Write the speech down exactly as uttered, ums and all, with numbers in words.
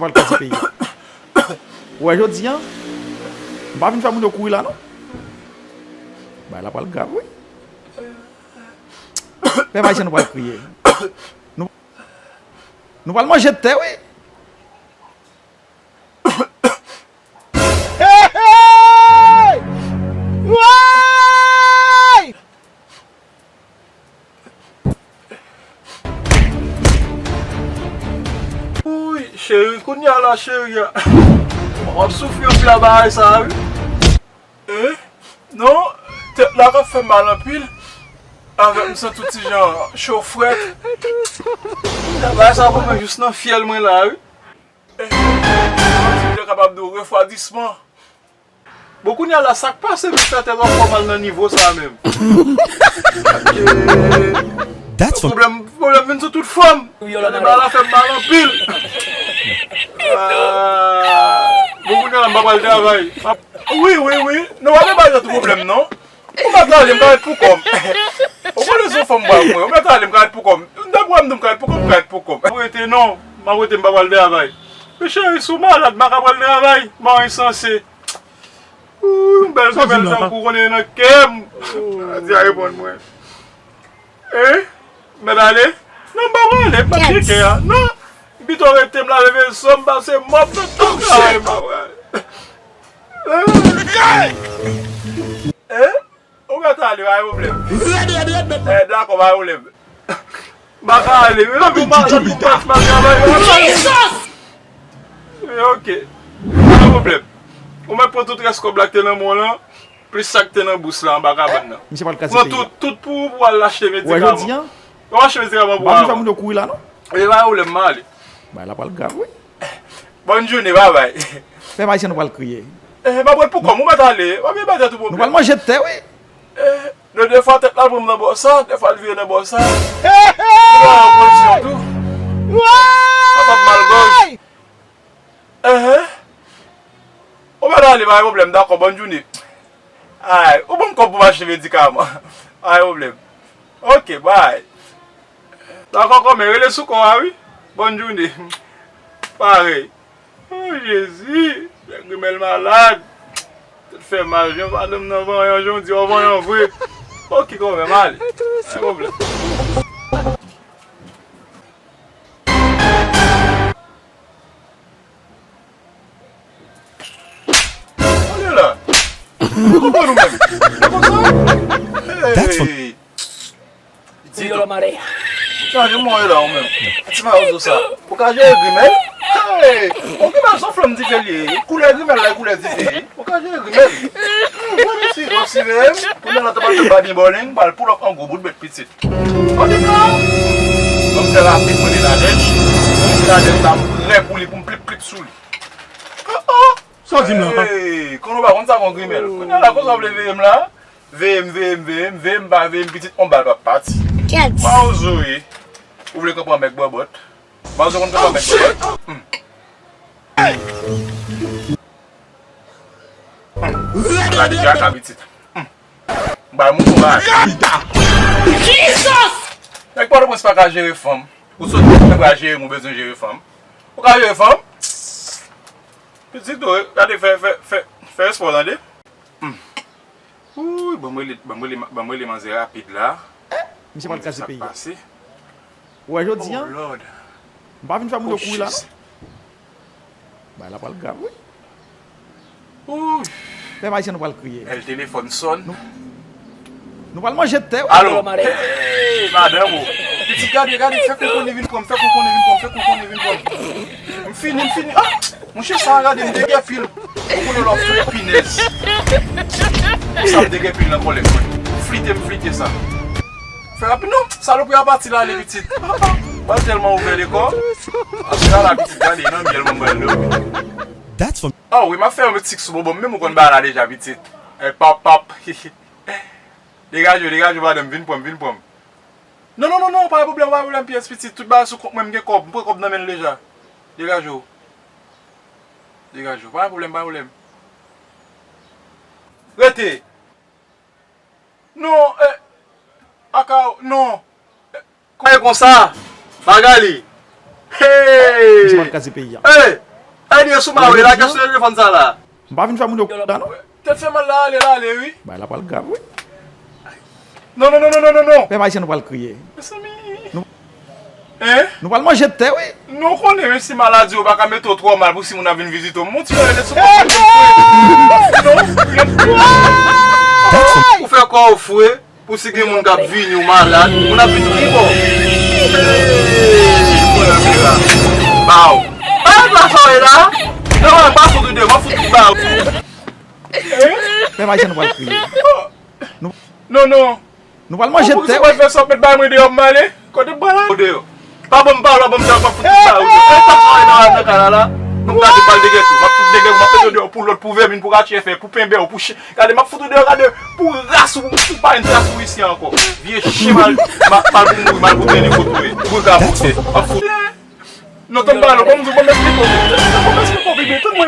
Pral kraze peyi a. Ou wè jodi a, m pa vin fè moun yo kouri la non. Bagay la pral grav wi. Pèp Ayisyen nou pral kriye. Nou, nou pral manje tè wi. Hey, hey! Woy! Wouy, cheri, kounye a la, cheri a. W ap soufri anpil a bagay sa a, wi. Eh? Non, tèt la ka fè mal anpil. Avèk m santi yon ti jan cho frèt. Bagay sa pran mwen jis nan fyèl mwen la, wi. Eh, mwen te kapab di w refwadisman. Bon, kounye a la, sa k pase m fè tèt ankò mal nan nivo sa a menm? Eh, pwoblèm, pwoblèm vin sou tout fòm. Gade bagay la fè m mal anpil. Ah, bon, kounye a la, m pa pral travay. Wi, wi, wi. Non, w ap bay tèt ou pwoblèm, non. Ou mèt ale, m ka ret pou kò m. Ou konnen se yon fanm bwa mwen. Ou mèt ale, m ka ret pou kò m. Depi w di m ka ret pou kò m, m ka ret pou kò m. Ou rete non, m ap rete, m pa pral travay. Men cheri, si w malad, m pa ka pral travay. Mwen ensanse. Ooh, bèl zanmi, bèl zanmi, ou konnen nan kè m. Di a reponn mwen. Eh? Mèt ale? Non, m pa prale, m pa tcheke a. Non. Pito rete m la leve zòm pase mòp nan tout kay m. Eh? Ou mèt ale, pa gen pwoblèm. Eh, dakò, pa gen pwoblèm. M pa ka ale, men m pa, m pa, m pa travay. Eh, ok. Pa gen pwoblèm. Ou mèt pran tout rès kòb la k te nan men w lan. Plis sa k te nan bous la anba kabann nan. Misye pral kraze peyi a. Pran tout, tout pou, pou al achte medikaman. Ou wè jodi a? W ap achte medikaman pou avè. M pa vin fè moun yo kouri la non. E pa pwoblèm, m ale. Bagay la pral grav wi. Bòn jounen, babay. Pèp Ayisyen nou pral kriye. Eh, m ap ret pou kò m, ou mèt ale. W ap bay tèt ou pwoblèm. Nou pral manje tè wi. Eh, non, defwa tèt la pran m nan bò sa, defwa l vire nan bò sa. Mwen nan pozisyon tou. Sa p ap mal gòj. Enhen. Ou mèt ale, pa gen pwoblèm, dakò, bòn jounen. Ay, ou ban m kòb pou m achte medikaman. Pa gen pwoblèm. Ok, bay. Dakò, kòmè, rele sou kò a, wi. Bòn jounen. Parèy. O Jezi, Pè Grimèl malad. Tèt fè mal, jan madanm nan vanyan, jan w di w vanyan vre. Ok, kòmè, m ale. Pa gen pwoblèm. Ale la. Ou konprann ou menm? E konsa? Hey. Di yo la mare. Chanje mwen la ou menm. Ti mawozo sa. Ou ka jere grimèl? Hey! Yon grimèl se yon flanm dife li ye. Koulè grimèl la, koulè dife. Ou ka jere grimèl. Bon, mèsi, bon, si veye m. Kounye a la, ta pral fè badi bòling, m pral pull up an gwo bout bèt pitit. An tou ka, ban m fè rapid, mwen de Nadège. Mwen de Nadège la, m prè pou li, pou m plip plip sou li. Oh, oh! Sa w di m la, pa? Hey, konnen w pa konn sa, gon grimèl. Kounye a la, konsa w vle veye m la? Veye m, veye m, veye m, veye m, pa veye m, pitit, on bal p ap pati. Mawozo ye. Ou vle kanpe an bèk bòbòt? Mawozo konn kanpe an bèk bòbòt? Hmm. Hmm. Gade kaka pitit. Hmm. M bay moun konba. Jesus! Nèg Pòtoprens pa ka jere fanm. Ou sot nèg pa jere m, ou bezwen jere fanm. Ou ka jere fanm? Pitit, ou gade fè, fè, fè, fè espò, tande? Hmm. Wouy, ban m rele, ban m rele, ban m rele manzè rapid la. Misye pral kraze peyi a. Ou wè jodi a? Oh Lord. M pa vin fè moun yo kouri la non. Bagay la pral grav wi. Wouy. Pèp Ayisyen nou pral kriye. Bèl telefòn sòn. Nou, nou pral manje tè wi. Alo. Hey, madanm ou. Pitit gade, gade, fè konkon vin pran m, fè konkon vin pran m, fè konkon vin pran m. M fini, m fini. Ah! Monchè, sa a gade m degèpi l. Ou konnen lè w ap fè pinèz. Sa m degèpi l nan kòlèt mwen. Flite m flite sa. Fè rapid non, salopri a pati l ale pitit. Bal tèlman ouvè dekò. Ansi la la pitit gade nan myèl mwen bal dòmi. That's for. Oh wi, m ap fè yon ti sou bonbon m, menm ou konn bagay la deja pitit. Eh, pap, pap. Degaje w, degaje w, madanm, vin pran m, vin pran m. Non, non, non, non, pa gen pwoblèm, pa gen pwoblèm, pyès pitit. Tout bagay sou kont mwen, m gen kòb, m pran kòb nan men l deja. Degaje w. Degaje w. Pa gen pwoblèm, pa gen pwoblèm. Rete. Non, eh, Akaw, non. Eh, kòman e konsa? Magali. Hey! Misye pral kraze peyi a. Hey! Annie, sou mare la, kèch telefòn sa la. M pa vin fè moun yo kontan non. Tèt fè mal la, ale, la, ale, wi. Bay la pral grav, wi. Non, non, non, non, non, non, non. Pèp ayisyen nou pral kriye. Mezanmi. Nou, Hein? Nou pral manje tè, wi. Nou konnen, men si maladi yo pa ka mete w twò mal pou si moun ap vin vizite w. Mon ti frè, rete sou kò, non, non. Ou fè kò w fre. Pou si gen moun k ap vini ou malad, moun ap vin pi bon. Hey, mwen la. Baw. Ay, pa sa w ye la. Non, pa fout ou deyò, m ap fout ou baw. Pèp ayisyen nou pral kriye. Non, non. Nou pral manje tè, wi. Fè sa, met bay mwen deyò, m ale. Kote m pral ale? Deyò. Pa ban m pawòl, pa ban m sa, m ap fout tout sa yo. Ey, pa sa nan, nan kay la, la. Nou gade bal degè tou. M ap fout degè, m ap mete w deyò pou lòt, pou vèmin, pou ratye fè, pou penbè, pou chen. Gade, m ap fout ou deyò, gade, pou ras ou, ou pa yon ras ou isi ankò. Vye chen mal, mal, mal pou mouri, mal pou trennen kote w ye. Pou ka moute. M ap fout. Non, tann pale, ban m di w, ban m esplike w. Ban m esplike w, bebe. Tann mwen.